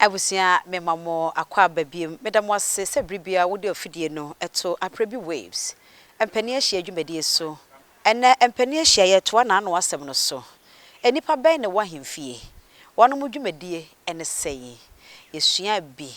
Abusua mema mo akwaaba biom. Meda mo ase sɛ bere biara wode afidie no to Aprebi Waves mpanin ahyia dwumadie so. Ɛnnɛ mpanin ahyia yɛretoa n'ano asɛm no so. Nnipa bɛn na ɛwɔ ahemfie? Wɔnom dwumadie ne sɛn? Yɛsuaa bi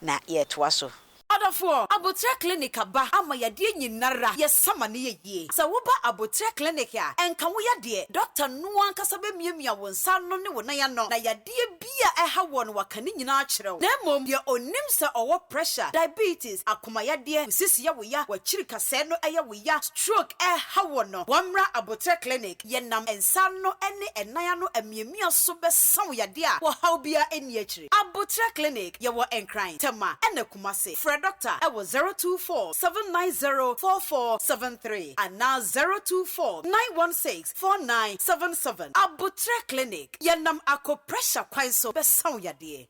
na yɛretoa so. Ɔdɔfoɔ, Aboterɛ Clinic aba ama yadeɛ nyinara yɛsa ma no yɛ yie. Sɛ woba Aboterɛ Clinic a, ɛnka wo yadeɛ. Dɔkta no ankasa bɛmiamia wo nsa ano ne wo nan ano na yadeɛ bi a ɛha woɔ no waka ne nyinaa akyerɛ wo. Na mmom deɛ ɔnim sɛ ɔwɔ pressure, diabetes, akoma yadeɛ, wo sisi yɛ wo ya, w'akyiri kasɛɛ no yɛ wo ya, stroke ɛha woɔ no, wɔmmra Aboterɛ Clinic. Yɛnam nsa ano ne ɛnan ano amiamia so bɛsa wo yadeɛ a ɔhaw biara nni akyire. Aboterɛ Clinic, yɛwɔ Nkran, Tema ɛna Kumasi. Frɛ dɔkta ɛwɔ 024 790 4473 anaa 024 916 4977. Aboterɛ Clinic, yɛnam akopressure kwan so bɛsa wo yadeɛ.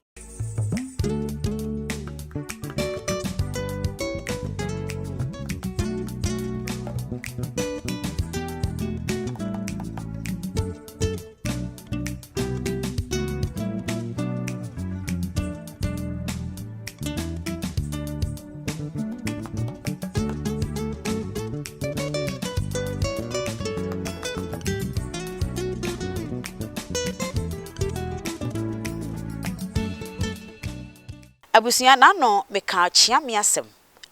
Abusua n'ano meka kyeame asɛm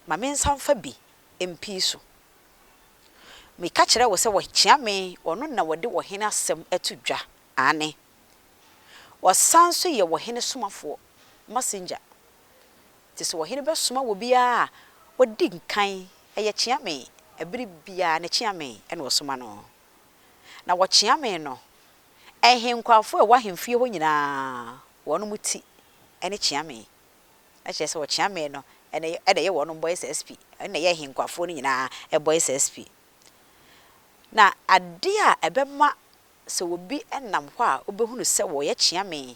ma me nsa mfa bi mpii so. Meka kyerɛ wo sɛ wɔkyeame ɔno na wɔde ɔhene asɛm to dwa, aane. Ɔsan nso yɛ ɔhene somafoɔ, messenger. Nti sɛ ɔhene bɛsoma obiara a, ɔdi nkan yɛ kyeame, ɛberɛ biara ne kyeame na ɔsoma no. Na wɔkyeame no, nhenkwafoɔ a ɛwɔ ahemfie hɔ nyinaa, wɔnom ti ne kyeame. Na kyerɛ sɛ ɔkyeame no na ɛyɛ wɔnom boys SP, ɔno na ɛyɛ ahenkwafoɔ no nyinaa boys SP. Na adeɛ a ɛbɛma sɛ obi nam hɔ a wobɛhunu sɛ wɔyɛ kyeame,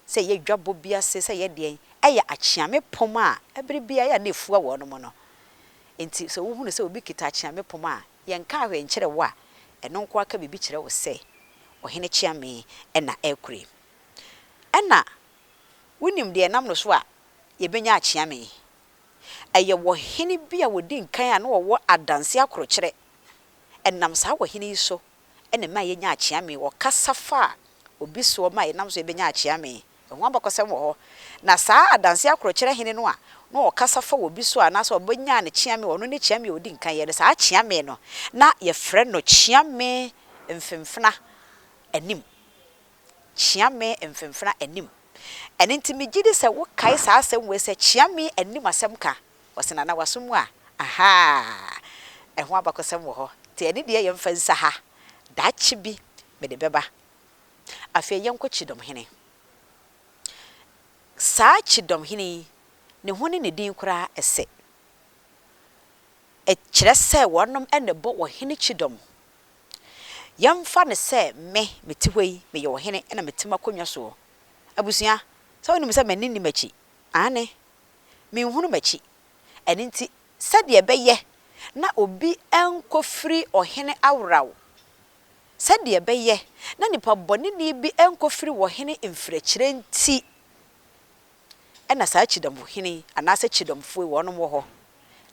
sɛ ɛyɛ dwabɔ bi ase, sɛ ɛyɛ deɛn, ɛyɛ akyeame pom a ɛberɛ biara ɛyɛ a na ɛfua wɔnom no. Enti sɛ wohunu sɛ obi kita akyeame pom a, yɛnkaa hwee nkyerɛ wo a, ɛno nko ara ka biribi kyerɛ wo sɛ ɔhene kyeame na ɛrekura yi. Ɛna wonim deɛ ɛnam no so a yɛbɛnya akyeame? Ɛyɛ ɔhene bi a ɔdi nkan a na ɔwɔ adanseɛ akorokyerɛ. Ɛnam saa ɔhene yi so na ɛma yɛnya akyeame. Ɔkasa faa obi soɔ ma ɛnam so yɛbɛnya akyeame. Ɛho abakɔsɛm wɔ hɔ. Na saa adanseɛ akorokyerɛ hene no a na ɔkasa fa obi so anaasɛ ɔbɛnyaa ne kyeame, ɔno ne kyeame a ɔdi nkan yɛ no, saa kyeame no, na yɛfrɛ no kyeame mfemfena anim. Kyeame mfemfena anim. Ɛno nti megye di sɛ wokae saa asɛm wei sɛ kyeame anim asɛm ka. Ɔse Nana w'aso mu a, ahaa, ɛho abakɔsɛm wɔ hɔ, nti ɛno deɛ yɛmfa nsa ha, daakye bi mede bɛba. Afei yɛnkɔ Kyidɔmhene. Saa Kyidɔmhene yi, ne ho ne ne din koraa ɛsɛ. Ɛkyerɛ sɛ wɔnom na ɛbɔ ɔhene Kyidɔm. Yɛmfa no sɛ me, mete hɔ yi, meyɛ ɔhene na mete m'akonnwa soɔ. Abusua, sɛ wonim sɛ m'ani nni m'akyi? Aane. Menhunu m'akyi. Ɛno nti, sɛdeɛ ɛbɛyɛ na obi ankɔfiri ɔhene aworaw, sɛdeɛ ɛbɛyɛ na nipa bɔneni bi ankɔfiri ɔhene mfiriakyire nti na saa kyidɔmhene yi anaasɛ kyidɔmfoɔ yi wɔnom wɔ hɔ.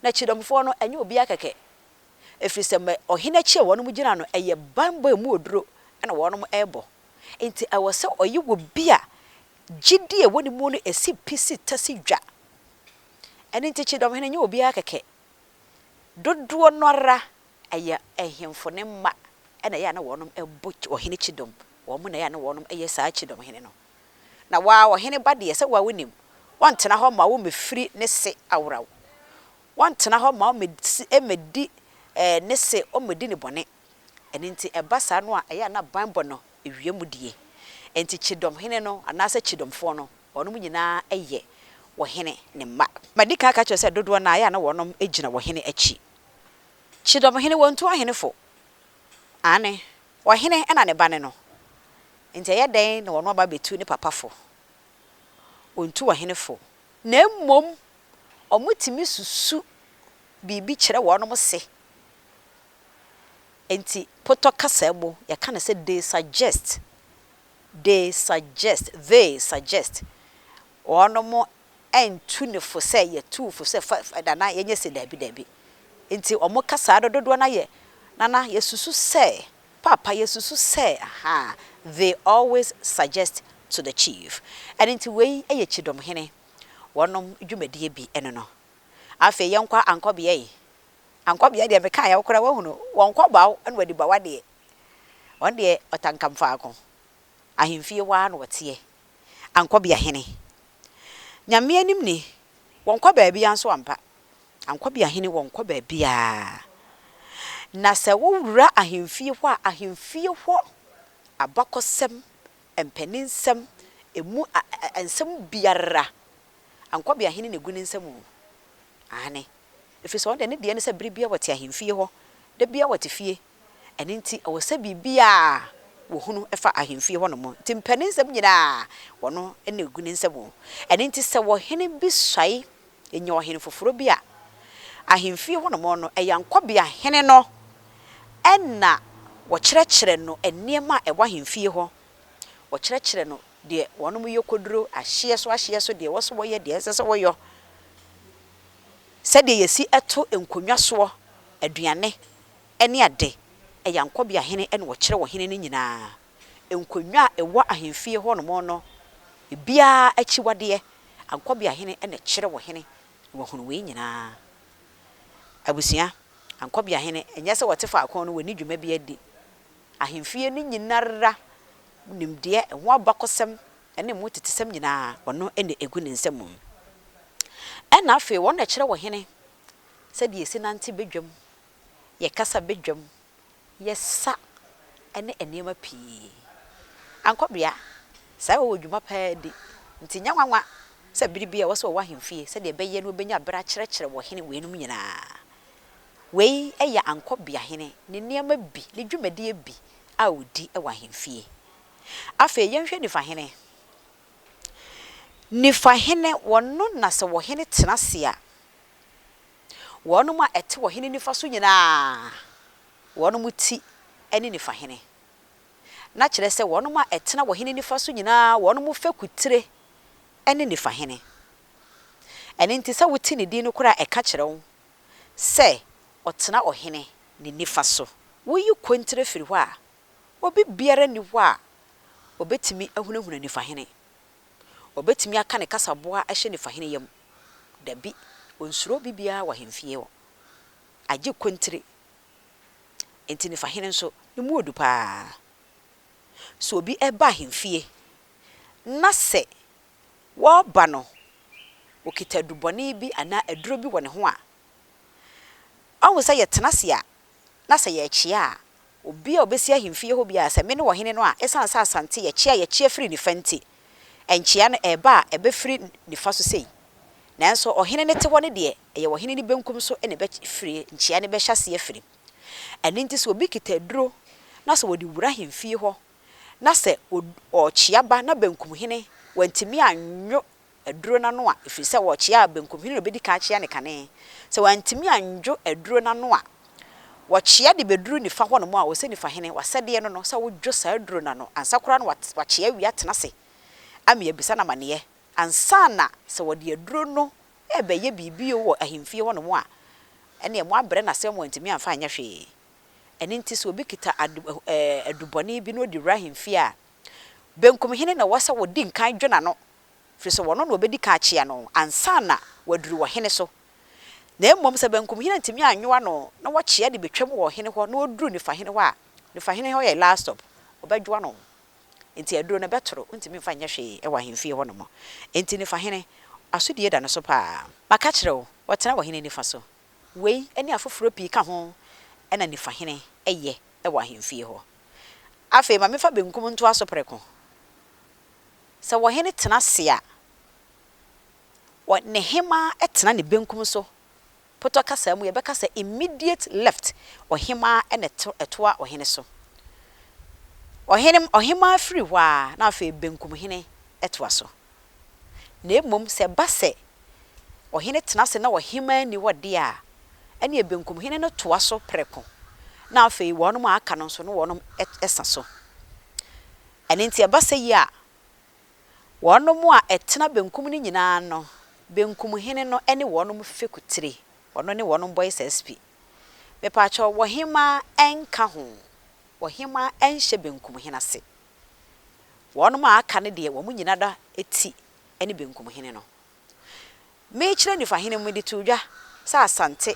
Na kyidɔmfoɔ no, ɛnyɛ obiara kɛkɛ, ɛfiri sɛ ma ɔhene akyi a wɔnom gyina no, ɛyɛ banbɔ a ɛmu oduro na wɔnom rebɔ. Enti ɛwɔ sɛ ɔyɛ obi a gyidie a ɛwɔ ne mu no si pi si ta si dwa. Ɛno nti Kyidɔmhene nyɛ obiara kɛkɛ. Dodoɔ no ara ɛyɛ ahemfo no mma na ɛyɛ a na wɔnom bɔ ɔhene kyidɔm. Wɔn na ɛyɛ a na wɔnom yɛ saa kyidɔmhene no. Na wo ara ɔhene ba deɛ sɛ wo ara wonim, wɔntena hɔ mma wo mmɛfiri ne se aworaw. Wɔntena hɔ mma wo mmɛdi ne se, wɔmmɛdi no bɔne. Ɛno nti ɛba saa no a, ɛyɛ a na banbɔ no wia mu die. Enti kyidɔmhene no anaasɛ kyidɔmfoɔ no, wɔnom nyinaa yɛ ɔhene ne mma. Madi kan aka akyerɛ sɛ dodoɔ no ara ɛyɛ a na wɔnom gyina ɔhene akyi. Kyidɔmhene, wɔntu ɔhene fo. Aane, ɔhene na ne ba ne no. Enti ɛyɛ dɛn na ɔno aba abɛtu ne papa fo? Ɔntu ɔhene fo. Na mmom wɔtumi susu biribi kyerɛ wɔnom se Enti potɔ kasa mu yɛka no sɛ they suggest, they suggest, they suggest. Wɔnom ntu no fo sɛ yɛtu wo fo sɛ fa Nana yɛnyɛ sei daabi daabi. Nti wɔn kasaa no dodoɔ no ara yɛ Nana yɛsusu sɛ, Paapa yɛsusu sɛ ahaa they always suggest to the chief. Ɛno nti wei yɛ Kyidɔmhene wɔnom dwumadie bi no no. Afei yɛnkɔ Ankɔbeɛ yi. Ankɔbeɛ deɛ mekaeɛ wo koraa woahunu, wɔnkɔ baw na wɔadi bawa deɛ. Wɔn deɛ ɔtankam faako, ahemfie hɔ ara na wɔteɛ. Ankɔbeahene. Nyame anim ni, wɔnkɔ baabiara nso ampa. Ankɔbeahene wɔnkɔ baabiara. Na sɛ wowura ahemfie hɔ a, ahemfie hɔ abakɔsɛm, mpaninsɛm, emu nsɛm biara, Ankɔbeahene na egu ne nsam o. Aane. Ɛfiri sɛ ɔno deɛ ne deɛ ne sɛ bere biara wɔte ahemfie hɔ, da biara wɔte fie. Ɛno nti, ɛwɔ sɛ biribiara a wɔhunu fa ahemfie hɔnom, nti mpanin-nsɛm nyinaa, wɔno na ɛgu ne nsam. Ɛno nti, sɛ ɔhene bi suae nya ɔhene foforɔ bi a, ahemfie hɔnom no, ɛyɛ ankɔbea hene no na wɔkyerɛkyerɛ no nneɛma a ɛwɔ ahemfie hɔ. Wɔkyerɛkyerɛ no deɛ wɔnom yɛ kɔduro, ahyeɛ so ahyeɛ so, deɛ ɛwɔ sɛ wɔyɛ, deɛ ɛnsɛ sɛ wɔyɔ, sɛdeɛ yɛsi to nkonnwa soɔ aduane ne ade, ɛyɛ ankɔbea hene na ɔkyerɛ ɔhene no nyinaa. Nkonnwa a ɛwɔ ahemfie hɔnom no, ebiara akyiwadeɛ, ankɔbea hene na ɛkyerɛ ɔhene na wahunu wei nyinaa. Abusua, ankɔbea hene, ɛnyɛ sɛ wɔte faako no wɔnni dwuma biara di. Ahemfie no nyinara nimdeɛ, ɛho abakɔsɛm ne mu tetesɛm nyinaa, ɔno na ɛgu ne nsam. Ɛna afei wɔn na ɛkyerɛ ɔhene sɛdeɛ yɛsi nante badwam yɛkasa badwam, yɛsa ne nneɛma pii. Ankɔbea, saa wɔ dwuma paa di, nti nyɛ nwanwa sɛ bere bi a ɛwɔ sɛ wɔwɔ ahemfie sɛdeɛ ɛbɛyɛ na wɔbɛnya berɛ akyerɛkyerɛ wɔ hene weinom nyinaa. Wei yɛ Ankɔbea hene ne nneɛma bi, ne dwumadie bi a ɔdi wɔ ahemfie. Afei yɛnhwɛ Nifa hene. Nifa hene, wɔno na sɛ ɔhene tena ase a, Wɔnom a ɛte ɔhene nifa so nyinaa, wɔnom ti ne nifa hene. Na kyerɛ sɛ wɔnom a ɛtena ɔhene nifa so nyinaa, wɔnom fekutire ne nifa hene. Ɛno nti sɛ wote ne din no koraa a ɛka kyerɛ wo sɛ ɔtena ɔhene ne nifa so. Woyi kontire firi hɔ a, obi biara nni hɔ a ɔbɛtumi ahunahuna nifa hene. Ɔbɛtumi aka ne kasaboa ahyɛ nifa hene yam. Dabi, onsuro obi biara wɔ ahemfie hɔ, agye kontire. Enti Nifahene nso, ne mu odu paa. Sɛ obi reba ahemfie na sɛ wɔreba no, okita adubɔne bi anaa aduro bi wɔ ne ho a, ɔhu sɛ yɛtena ase a, na sɛ yɛrekyea a, obi a ɔbɛsi ahemfie hɔ biara, sɛ me ne ɔhene no a, ɛsiane sɛ Asante yɛkyea a yɛkyea firi nifa nti, nkyea no ɛreba a, ɛbɛfiri nifa so sei. Nanso ɔhene no te hɔ no deɛ, ɛyɛ ɔhene no benkum so na ɛbɛfire, nkyea no bɛhyɛ aseɛ afiri. Ɛno nti sɛ obi kita aduro na sɛ ɔde wura ahemfie hɔ, na sɛ ɔrekyea ba na benkumhene wantumi anwo aduro no ano a, ɛfiri sɛ wɔkyea a, benkumhene na ɔbɛdi kan akyea no kane. Sɛ wantumi annwo aduro no ano a, wɔkyea de bɛduru nifa hɔnom a, ɔsɛ nifahene, w'asɛdeɛ no no, sɛ wodwo saa aduro no ano ansa koraa na wakyea awie atena ase ama yɛabisa no amaneɛ ansa na sɛ wɔde aduro no rebɛyɛ biribi wɔ ahemfie hɔnom a, ɛnneɛ moabrɛ no ase ama wantumi amfa anyɛ hwee. Ɛno nti sɛ obi kita adubɔne bi na ɔde wura ahemfie a, Benkumhene na ɛwɔ sɛ ɔdi nkan dwo n'ano, ɛfiri sɛ ɔno na ɔbɛdi kan akyea no ansa na waduru ɔhene so. Na mmom sɛ benkumhene antumi annwo ano na wakyea de bɛtwam wɔ ɔhene hɔ na ɔduru nifahene hɔ a, nifahene hɔ yɛ last stop, ɔbɛdwo ano. Enti aduro no ɛbɛtoro, wontumi mfa nyɛ hwee wɔ ahemfie hɔnom. Enti nifahene, asodie da ne so paa. Maka kyerɛ wo, ɔtena ɔhene nifa so. Wei ne afoforɔ pii ka ho na nifahene yɛ wɔ ahemfie hɔ. Afei ma memfa benkum ntoa so prɛko. Sɛ ɔhene tena ase a, ɔ, ne hemmaa tena ne benkum so. Potɔ kasa mu yɛbɛka sɛ immediate left, ɔhemmaa na ɛto, ɛtoa ɔhene so. Ɔhene, ɔhemmaa firi hɔ ara na afei benkumhene toa so. Na mmom sɛ ɛba sɛ ɔhene tena ase na ɔhemmaa nni hɔ deɛ a, ɛnneɛ benkumhene no toa so prɛko, na afei wɔnom a aka no nso no wɔnom sa so. Ɛno nti ɛba sɛ yi a, Wɔnom a ɛtena benkum no nyinaa no, benkum hene no ne wɔnom fekutire, ɔno ne wɔnom boys SP. Mepaakyɛw, wɔhemaa nka ho, wɔhemaa nhyɛ benkum hene ase. Wɔnom a aka no deɛ, wɔn nyina da ti ne benkum hene no. Mekyerɛ nifa hene mu mede too dwa sɛ Asante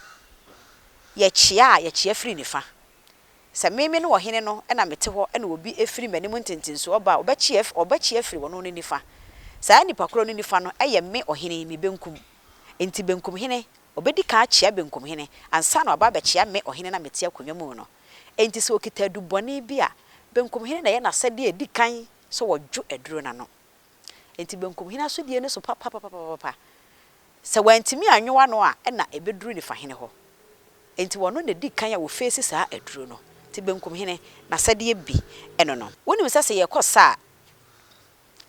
yɛkyea a yɛkyea firi nifa. Sɛ me me ne ɔhene no na mete hɔ na obi firi m'anim ntentensoɔ ba a, ɔbɛkyea ɔbɛkyea firi ɔno no nifa. Saa nipa korɔ no nifa no yɛ me ɔhene yi, me benkum. Enti benkum hene, ɔbɛdi kan akyea benkum hene ansa na waba abɛkyea me ɔhene no a mete akonnwa mu no. Enti sɛ ɔkita adubɔne bi a, benkum hene na ɛyɛ n'asɛdeɛ a ɛdi kan sɛ ɔdwo aduro no ano. Enti benkumhene asodie no so papapapapapa. Sɛ wantumi anwo ano a, ɛna ɛbɛduru nifahene hɔ. Enti wɔno na ɛdi kan a wɔfeesi saa aduro no. Nti benkumhene, n'asɛdeɛ bi ɛno no. Wonim sɛ sɛ yɛkɔ sa a,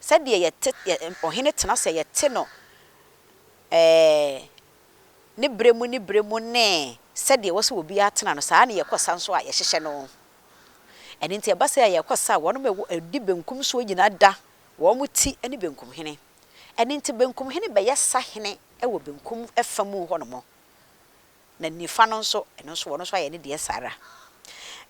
sɛdeɛ yɛte, yɛ, ɔhene tena ase a yɛte no ɛɛ, ne berɛ mu ne berɛ mu ne sɛdeɛ ɛwɔ sɛ obiara tena no, saa ara na yɛkɔ sa nso a yɛhyehyɛ no. Ɛno nti ɛba sɛ yɛkɔ sa a, wɔnom a ɛwɔ ɛdi benkum soɔ nyinaa da wɔn ti ne benkum hene. Ɛno nti benkum hene bɛyɛ sahene wɔ benkum fa mu hɔnom, na nifa no nso, ɛno nso wɔn nso ayɛ ne deɛ saa ara.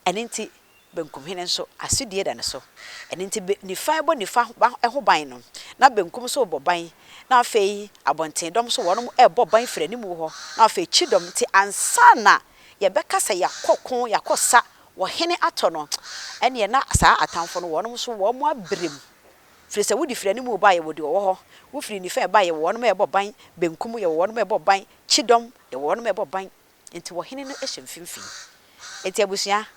Ɛno nti benkum hene nso, asodie da ne so. Ɛno nti be, nifa bɔ nifa ba ho ban no, na benkum nso rebɔ ban, na afei abɔntendɔm nso wɔnom rebɔ ban firi anim hɔ, na afei kyidɔm. Nti ansa na yɛbɛka sɛ yɛakɔ ko, yɛakɔ sa, Ɔhene atɔ no, ɛnneɛ na saa atamfo no, wɔnom nso wɔn abrɛ mu. Firi sɛ wode firi anim reba a, yɛwɔ deɛ ɔwɔ hɔ, wofiri nifa reba a, yɛwɔ wɔnom a ɛbɔ ban, benkum, yɛwɔ wɔnom a ɛbɔ ban, kyidɔm, yɛwɔ wɔnom a ɛbɔ ban. Enti ɔhene no hyɛ mfimfini. Enti abusua,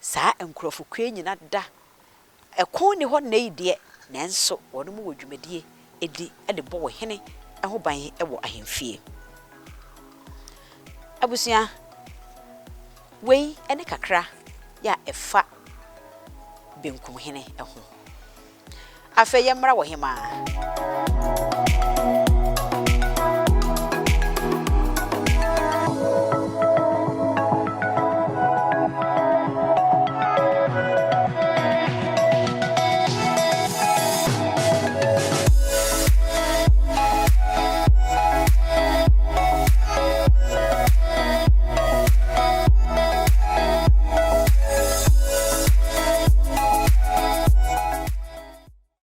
saa nkurɔfokuo yi nyina da Ɛko nni hɔ nnɛ yi deɛ, nanso wɔnom wɔ dwumadie di de bɔ ɔhene ho ban wɔ ahemfie. Abusua, wei ne kakra yɛ a ɛfa Benkumhene ho. Afei yɛmmra ɔhemaa.